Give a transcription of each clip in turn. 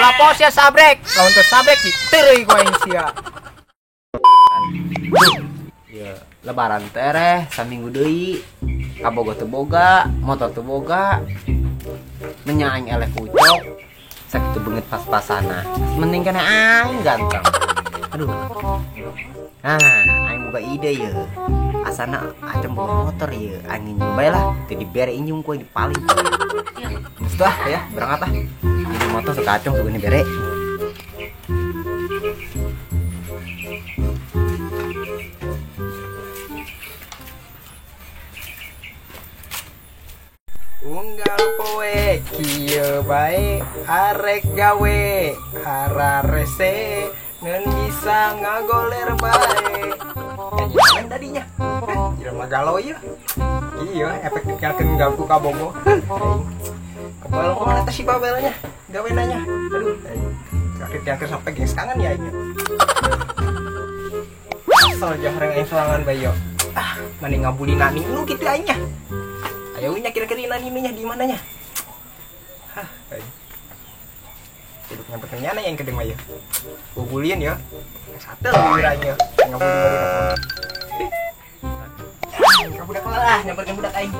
Ulah pos ya sabrek. Lamun teu sabrek diteureuy ku aing sia. Ya, lebaran tereh saminggu deui. Kabogo teu boga, motor teu boga. Menya aing eleh kucok. Sakitu beungeut pas-pasana. Mending kana aing ganteng. Aduh. Nah, aing boga ide ye. Asana acem boga motor ye. Aing nginjem bae lah, teu dibere injung ku aing dipaling. Geus lah ya, berangkat lah. Ini motor suka acong suka dibere. Unggal poe kieu bae arek gawe hararese ngan bisa ngagoler bae. Nyanyi tadinya. Jelema galau ieu. Iya, efek dikelkeun ganggu ka Bogo. Kebal kumaha eta si babelnya? Gawe nanya. Aduh, sakit sampai gengs kangen ya aing. Asal jahreng aing sorangan bae yo. Ah, mending ngabuli nani nu kitu aingnya. Ayo nya kira-kira nani nya di mananya? Hah, aing. Hidup nyampe nyana yang kedeng mah ya. Bubulian ya. Sate wiranya ngabuli bari. Ka budak lah, nyamperkeun budak aing.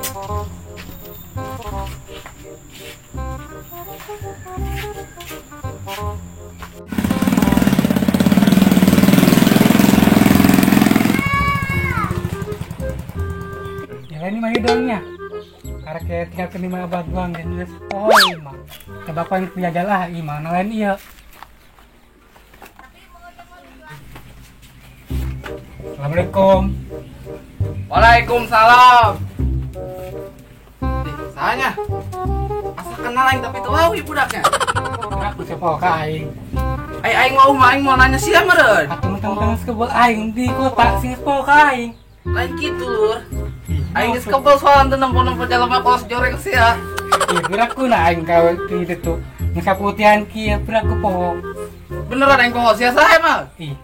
Ya ini mah dongnya. Karena kayak tinggal ke lima abad doang dan nulis oh mah. Coba kau yang jajalah imah lain iya. Assalamualaikum. Waalaikumsalam. Sahanya. Asa kenal aing tapi teu wau budaknya. Aku siapa ka aing. Ai aing mau mah aing mau nanya sia meureun. Atuh mentang-mentang geus kebel aing di kota sing geus poho ka aing. Lain kitu lur. Aing geus kebel soalna teu nempo-nempo jelema kos joreng sia. Ih, beraku na aing ka di ditu. Geus kaputihan kieu beraku poho. Beneran aing poho sia saha emang? Ih.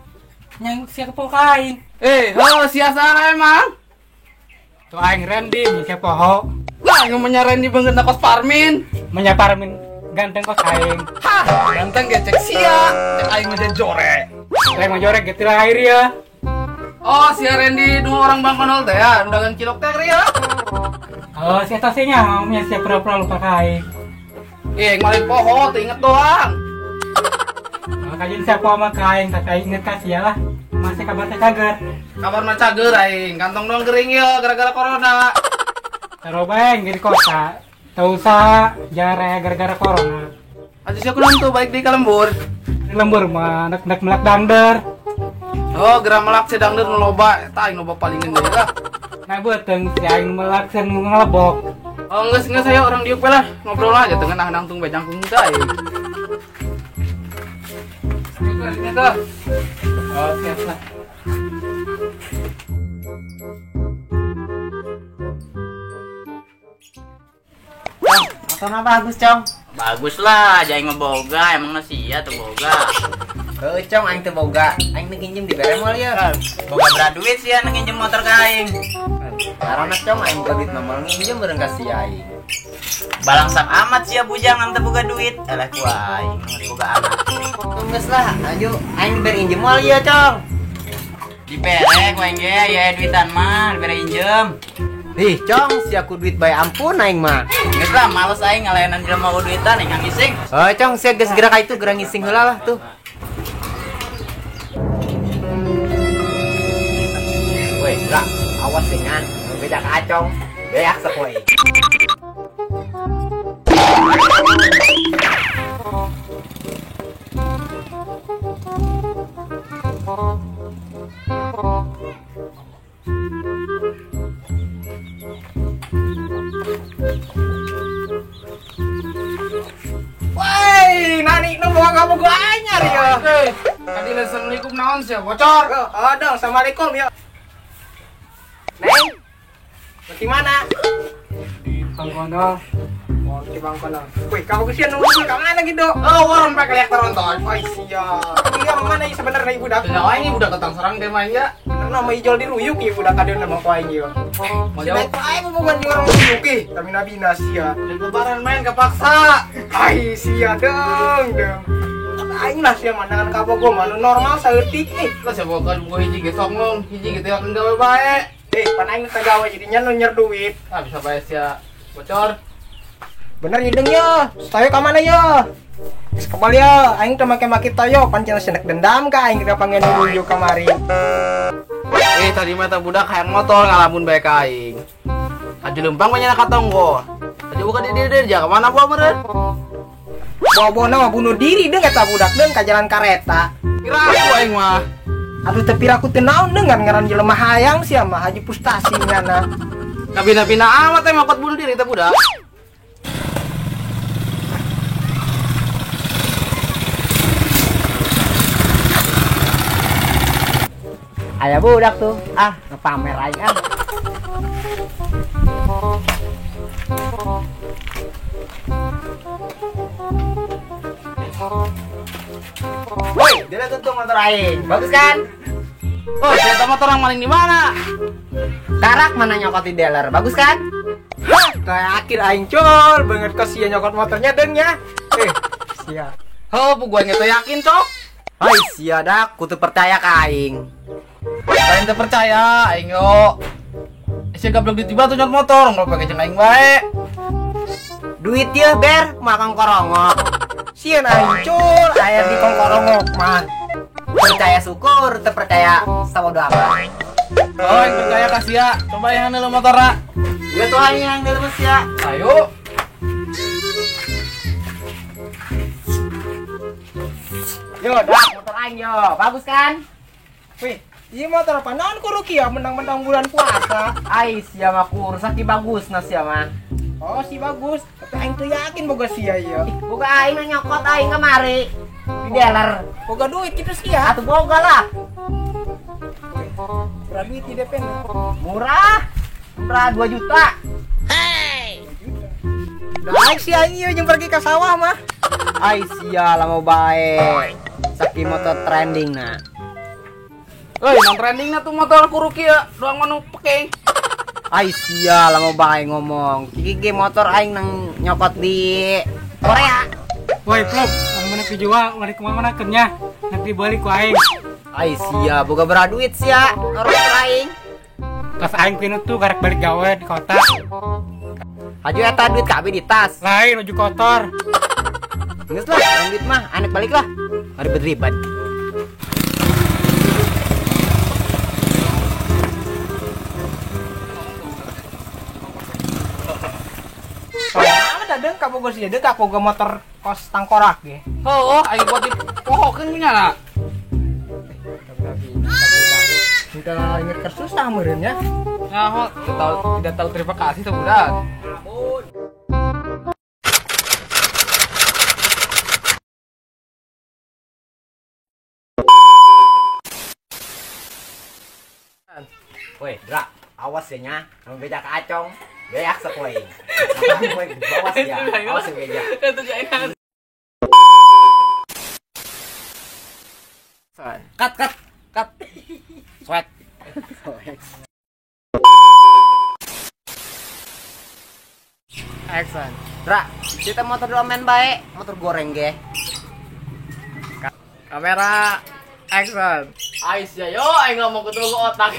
Nyang sia poho ka aing. Eh, heuh sia saha emang? Tuh aing Randy nya poho. Lah aing mah Randy beungeut na kos Parmin. Menya Parmin ganteng kos aing. Hah, ganteng ge cek sia. Cek aing mah jore. Aing mah jore gitu lah air ya. Oh, si Randy dua orang Bang Konol teh ya, undangan cilok teh ya. Oh, si eta sih nya, nya sia pura-pura lupa ka aing. Ih, aing mah poho teu inget doang. Kajian siapa mah ka aing, tak aing inget ka sia lah. Masih kabar teh cager. Kabar mah cager aing, kantong doang kering ya gara-gara corona. Taruh bae di kota. Teu usah jare gara-gara corona. Aja sia kunaon tuh balik di ka lembur. Di lembur mah nek melak dangder. Oh, geura melak si dangder nu loba, eta aing loba palingan deui lah. Nah beuteung si aing melak sen ngelebok. Oh, geus geus aya orang diuk we lah, ngobrol aja teu ngeunah nangtung bae jangkung teh aing. Oh, siap lah. Cong, motornya bagus, Cong. Bagus lah, aja aing mah boga, emang sia teu boga. Heuh, Cong, aing teu boga. Aing teu nginjem dibere moal ieu. Boga berat duit sia nu nginjem motor ka aing. Karena Cong, aing boga duit mah moal nginjem bareng ka sia aing. Balangsak amat sia bujang am teu boga duit. Alah ku aing geus boga anak. Geus lah, ayo aing dibere injem moal ieu, Cong. Dibere ku aing ge aya duitan mah, dibere injem. Ih, Cong, sia ku duit bae ampun aing mah. Geus lah, males aing ngalayanan jelema ku duitan aing ngising. Oh, Cong, sia geus gerak ka itu geura ngising heula lah tuh. Woi, gerak, awas dengan beda ka Acong. Beak sok we. Woi, nani nu bawa kamu gua anyar ya. Tadi assalamualaikum naon sia bocor. Oh, dong, assalamualaikum ya. Neng. Di mana? Di Bangkono. Oh, di Bangkono. Wih, kamu kesian nunggu ka mana gitu? Oh, warung pakai lihat teronton. Oh, sia. Iya, mana ini sebenarnya ibu dak? Teu aing ibu dak datang serang teh mah ya. Bener Nama ijol diruyuk ieu budak kadeun nama ku aing ieu. Mau Si baik aing bobogohan jeung orang ruyuk ih, tapi nabina sia. Lebaran main kepaksa. Ai sia deung deung. Aing lah sia mandangan ka Bogo mah nu normal saeutik ih. Lah sia boga hiji ge songlong, hiji ge teh gawe bae. Pan aing teh gawe jadinya nu nyer duit. Ah bisa bae sia bocor. Bener hidung yo, tayo ka mana yo? Geus kebal yo, aing teh make-make tayo, pan cenah senek dendam ka aing ka pangen rujuk kamari. Tadi mah teh budak hayang motor ngalamun bae ka aing. Aju lempang banyak ka tonggo. Tadi buka di dir ja ka mana bawa meureun? Bobo-na mah bunuh diri deung eta budak deung ka jalan kareta. Piraku aing mah. Aduh teh piraku teu naon deung ngaran jelema hayang sia mah haji frustasi nyana. Kabina-bina amat teh makot bunuh diri teh budak. Aya budak tuh, ah ngepamer aing ah. Woi, dia tuh motor aing. Bagus kan? Oh, saya motor orang maling di mana? Karak mana nyokot di dealer. Bagus kan? Hah, terakhir aing col, banget kok sia nyokot motornya deung nya. Sia. Oh, gua teu yakin, cok. Hai, sia dak, kutu percaya ka aing. Lain teu percaya aing yo. Sia gablek duit tiba tuh nyot motor, ngobrol pakai jeung aing bae. Duit ieu ber, makan korongok. Sieun aing cul, aya di kongkorongok mah. Percaya syukur, teu percaya sabodo amat. Oh, aing percaya ka sia. Coba yang nelu motorna. Ieu tuh aing yang nelu sia. Ayo. Yo, dak motor aing yo. Bagus kan? Wih, ieu motor apa? Naon ku ruki ya mendang-mendang bulan puasa. Ai sia mah kursa ki bagus na sia mah. Oh, si bagus. Tapi aing teu yakin boga sia ieu. Boga aing nyokot aing kamari di dealer. Boga duit kitu sia. Atuh boga lah. Murah duit di DP na. Murah. Murah 2 juta. Hey. Daek si aing ieu jeung pergi ka sawah mah. Ai sia lama bae. Saking motor trending na. Euy, nang trending na tuh motor kuruki ya, doang manu pekeng. Ai sia lama bae ngomong. Iki ge motor aing nang nyokot di Korea. Woi, Plop, mana dijual, balik kemana nya? Nanti balik ku aing. Ai sia, boga berapa duit sia? Orang aing. Tas aing pinu tuh karek balik gawe di kota. Haju eta duit kabeh di tas. Lain baju kotor. Geus lah, duit mah anek balik lah. Ribet-ribet. Soalnya ada deung ka Bogor sia deung ka boga motor kos tangkorak ge. Heuh, aing buat dipohokeun nya na. Kita inget kersusah meureun nya. Nah, tidak tahu terima kasih tuh budak. Woi, Dra, awas ya nya, anu beja ka acong. Beak sapoing. Awas ya, awas ya beja. Cut, cut, cut. Sweat. Action. Dra, kita motor dulu main bae, motor goreng ge. Kamera action. Ais ya yo, aing ngomong ke otak.